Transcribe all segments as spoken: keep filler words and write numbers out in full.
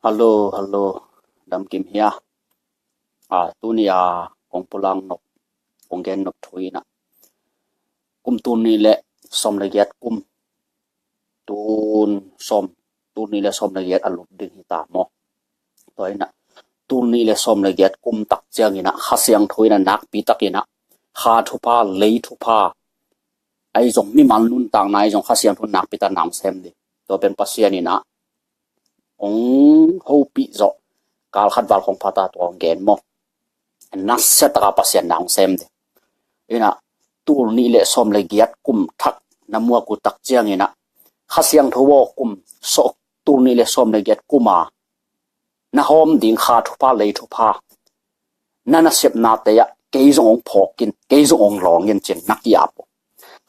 Hallo, hallo. Dam kim hia? A, tuni a kong pulang nop, kong gen nop thu inah, kum tul nih le sawm le giat kum, tun sawm, tul nih le sawm le giat a lut ding hi ta maw? Tua inah, tul nih le sawm le giat kum tak ciang inah Kha Siangtho inah nakpi tak inah kha thupha, lei thupha, ahi zong mimal nuntakna ahi zong Kha Siangtho nakpi tak na hong sem ding. Tua pen Pasian inah hong hopih zawh, kal khat val khong pha ta tua hong gen maw? Nasia taka Pasian na hong sem ding. Inah, tul nih le sawm le giat kum thak na muak uh tak ciang inah, Kha Siangtho aw, kum sawm, tul nih le sawm le giat kum a na hawm ding kha thupha, lei thupha, na nasepnate ah kei zong hong phawk in, kei zong hong lawng in ci-in na ki-ap uh.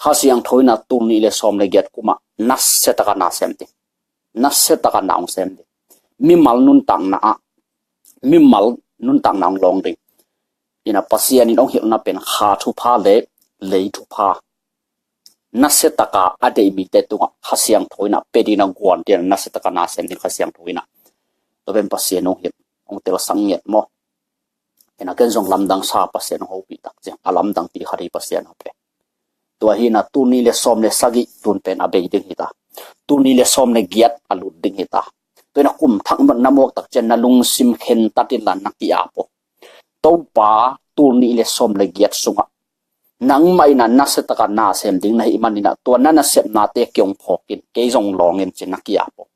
Kha Siangtho inah tul nih le sawm le giat kum ah nasia taka na sem ding. Nasia taka na hong sem ding. Mimal nuntakna ah, mimal nuntakna hong lawng ding. Inah, Pasian in hong hilhna pen kha thupha le lei thupha, nasia taka a deih mite tungah Kha Siangtho inah pia ding inah guan ding inah nasia taka na sem ding Kha Siangtho inah. Tua pen Pasian hong hilh, hong telsak ngiat maw? Inah, ken zong lamdang sa Pasian hong hopih tak ciang a lamdang pi khat hi Pasian hong pe. Tua hi inah, tul nih le sawm le sagih tun pen a bei ding hi ta. Tul nih le sawm le giat a lut ding hi ta. Tua inah kum thak na muak tak ciang na lungsim khentat inla na ki-ap uh. Topa, tul nih le sawm le giat sungah nangmah inah nasia taka na sem ding na hih man inah, tua na nasepnate kei hong phawk in, kei zong lawng in ci-in na ki-ap uh.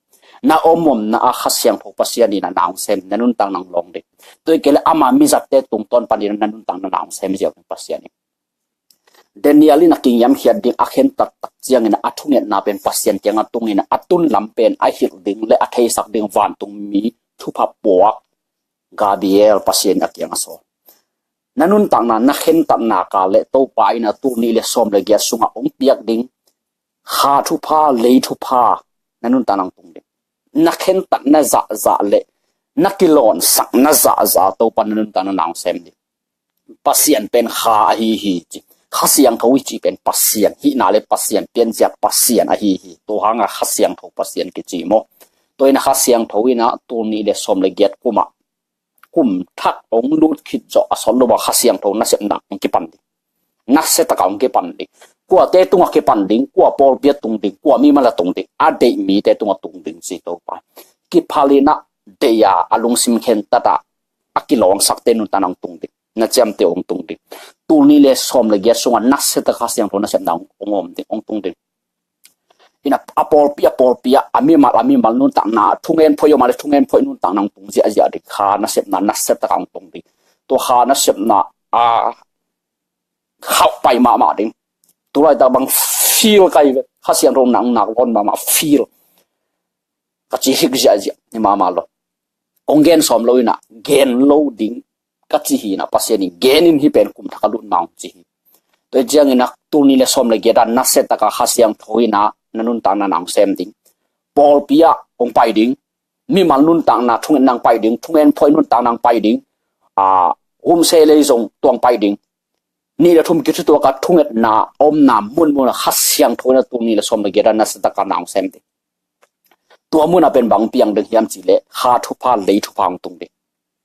Na om omna ah Kha Siangtho Pasian inah na hong sem, na nuntakna hong lawng ding. Tua hi kei le ama mizatte tungtawn pan inah na nuntakna na hong sem ziau ding Pasian in. Daniel inah kingiamkhiat ding a khentat tak ciang inah a thungetna pen Pasian kiangah tung inah, a tun lam pen a hilh ding le a theisak ding vantungmi thupha puak Gabriel Pasian a kiangah sawl. Na nuntakna, na khentatna kal le Topa inah tul nih le sawm le giat sungah hong piak ding kha thupha, lei thupha, na nuntakna hong tung ding. Na khentatna zahzah le na kilawnsak na zahzah Topa na nuntakna na hong sem ding. Pasian pen kha ahi hi ci. Kha Siangtho i cih pen Pasian hihna le Pasian pianzia Pasian ahi hi. Tua hangah Kha Siangtho Pasian kici maw? Tua inah Kha Siangtho inah tul nih le sawm le giat kum ah, kum thak hong lut khit zawh a sawt lo a Kha Siangtho nasepna hong kipan ding. Nasia taka hong kipan ding. Kuate tungah kipan ding, kua pawlpi ah tung ding, kua mimal ah tung ding, a deih mite tungah tung ding ci Topa. Kiphal inah deih a, a lungsim khentat a, a kilangsakte nuntakna hong tung ding. Na ciamteh hong tung ding. Tul nih le sawm le giat sungah nasia taka Kha Siangtho nasepna hong, hong om ding, hong tung ding. Inah, a pawlpi, a pawlpi ah, a mimal, a mimal nuntakna, thungen phoih om a le thungen phoih nuntakna hong tung ziahziah ding. Kha nasepna, nasia taka hong tung ding. Tua kha nasepna a khauh pai mahmah ding. Tulaitak bang feel kai ve. Kha Siangtho nang nak lawn mahmah feel. Ka ci hik ziahziah ni mahmah lo. Kong gen sawm lo inah, gen lo ding ka ci hi inah, Pasian in gen in, hih pen kum thak a lut ma hong ci hi. Tua hi ciang inah tul nih le sawm le giat ah nasia taka Kha Siangtho inah na nuntakna na hong sem ding. Pawlpi ah hong pai ding. Mimal nuntakna thungetna hong pai ding. Thungen phoih nuntakna hong pai ding. A, humse lei zong tua hong pai ding. Nih le thum kithutuak a thungetna omna munmun ah Kha Siangtho inah tul nih le sawm le giat ah nasia taka na hong sem ding. Tua mun ah pen bang piang ding hiam cih leh kha thupha, lei thupha hong tung ding.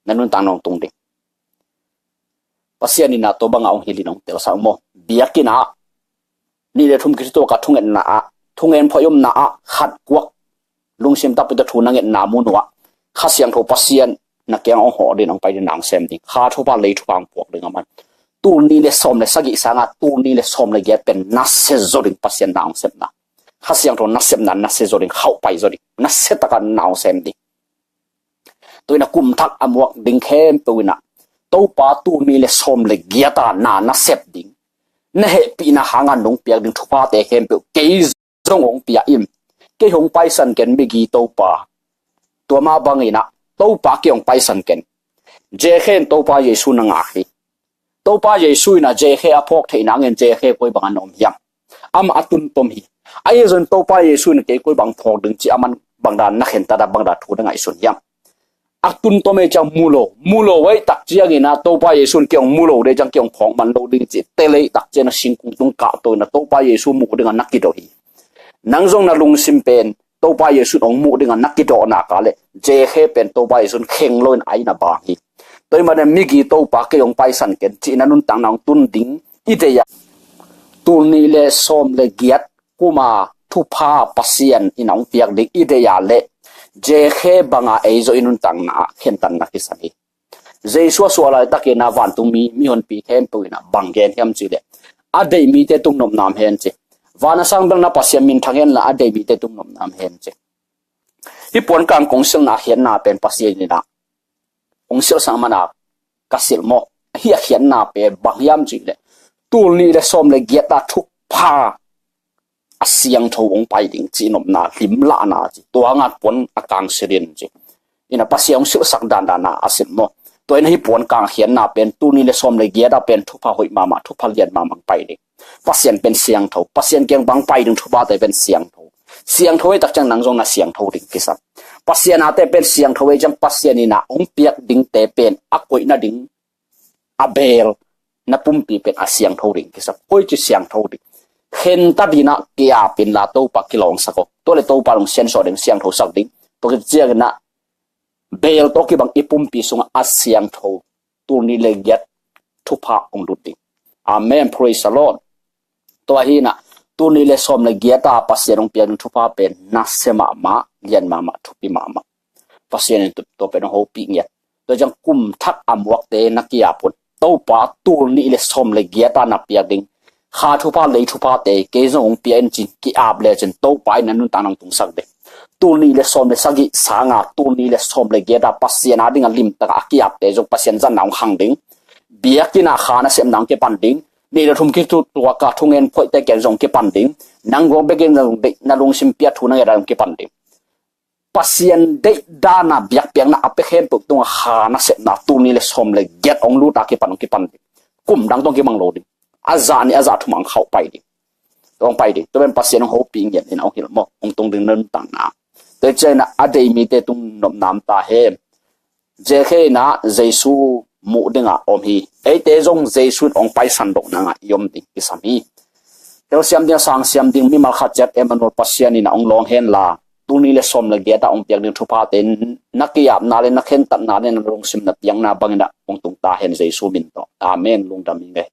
Na nuntakna hong tung ding. Pasian inah tua bangah hong hilh in hong telsak maw? Biakinn ah, nih le thum kithutuak a thungetna ah, thungen phoih omna ah, khat kuak lungsim takpi tawh thu na ngetna mun uh ah Kha Siangtho Pasian na kiang hong hawh ding, hong pai ding, na hong sem ding. Kha thupha, lei thupha hong puak ding a man. Tul nih le sawm le sagih sangah tul nih le sawm le giat pen nasia zaw ding Pasian na hong sepna. Kha Siangtho nasepna nasia zaw ding, khauh pai zaw ding. Nasia taka na hong sem ding. Tua inah kum thak a muak ding khempeuh inah Topa, tul nih le sawm le giat a na na sep ding, na hehpihna hangah nong piak ding thuphate khempeuh kei zong hong pia in. Kei hong paisan ken, migi Topa. Tua mah bang inah Topa, kei hong paisan ken. Zekhe in Topa Jesu na ngak hi. Topa Jesu inah Zekhe a phawk theih nangin Zekhe koi bangah na om hiam? Amah a tuntom hi. Ahi zongin Topa Jesu inah kei koi bang phawk ding ci a man bangdan na khentat a, bangdan thu na ngaihsun hiam? A tuntom ei ciang mu lo, mu lo ei tak ciang inah Topa Jesu in kei hong mu lo dei ciang kei hong phawk man lo ding ci tel ei tak ciang inah singkung tung kahto inah Topa Jesu muh dingah na kidawh hi. Nang zong na lungsim pen Topa Jesu in hong muh dingah na kidawh nak leh Zekhe pen Topa Jesu in kheng loin a inn ah bang hi. Tua ahih manin migi Topa kei hong paisan ken ci-in a nuntakna hong tun ding i deih a, tul nih le sawm le giat kuma thupha Pasian in a hong piak ding i deih a leh Zekhe banga ei zong i nuntakna ah khentatna kisam hi. Jesu a suah laitakin a vantungmi mihonpi khempeuh in a bang gen hiam cih leh a deih mite tung nopna om hen ci. Van a sang bel na Pasian minthang henla a deih mite tung nopna om hen ci. Hih puankang kong silhna a khiatna pen Pasian in a hong silhsak man a ka silh maw? Hih a khiatna pen bang hiam cih leh tul nih le sawm le giat a thupha a siangtho hong pai ding cih nopna limlahna ci. Tua hang a puankang silh in ci. Ina Pasian hong silhsak dandan a silh maw? Tua ina hih puankang a khiatna pen tul nih le sawm le giat a pen thupha hoih mahmah, thupha lian mahmah pai ding. Pasian pen siangtho, Pasian kiang bang pai ding thuphate pen siangtho. Siangtho ahih tak ciang nang zong na siangtho ding kisam. Pasian ate pen siangtho ahih ciang Pasian in a hong piak dingte pen a koih nading a beel na pumpi pen a siangtho ding kisam. Koici siangtho ding? Khenta ding a ki-ap inla Topa kilawngsak aw. Tua le Topa lungsian sawh ding, siangthosak ding. Tua khit ciangin a beel tawh kibang i pumpi sungah a siangtho tul nih le giat thupha hong lut ding. Amen. Praise the Lord. Tua hi in a tul nih le sawm le giat a Pasian hong piak ding thupha pen nasia mahmah, lian mahmah, thupi mahmah. Pasian in tua pen hong hopih ngiat. Tua ciang kum thak a muakte na ki-ap un. Topa tul nih le sawm le giat a na piak ding kha thupha, lei thuphate kei zong hong pia in ci-in ki-ap lecin Topa in a nuntakna hong tungsak ding. Tul nih le sawm le sagih sanga tul nih le sawm le giat a Pasian a ding a limtak a ki-apte zong Pasian zatna hong khang ding. Biakinn ah kha nasepna hong kipan ding. Nih le thum kituak a thungen phoihte kiang zong hong kipan ding. Nang guak bekin zong deih, na lungsim pia thu na nget a hong kipan ding. Pasian deih dan a biakpiakna a pia khempeuh tungah kha nasepna tul nih le sawm le giat hong lut a kipan hong kipan ding. Kum dang tawh hong kimang lo ding. A zah nih a zah thum hong khauh pai ding. Tua hong pai ding. Tua pen Pasian hong hopih ngiat in a hong hilh maw, hong tung ding nuntakna. Tua ciangin a deih mite tung nopna om ta hen. Zekhe in a Jesu muh ding a om hi. Eite zong Jesu in hong paisan loh nang a i om ding kisam hi. Telsiam ding a sangsiam ding mimal khat ciat Emmanuel Pasian in a hong lawng henla tul nih le sawm le giat a hong piak ding thuphate na ki-apna le na khentatna le na lungsim na piakna bangin a hong tung ta hen Jesu min tawh. Amen. Lungdam ing e.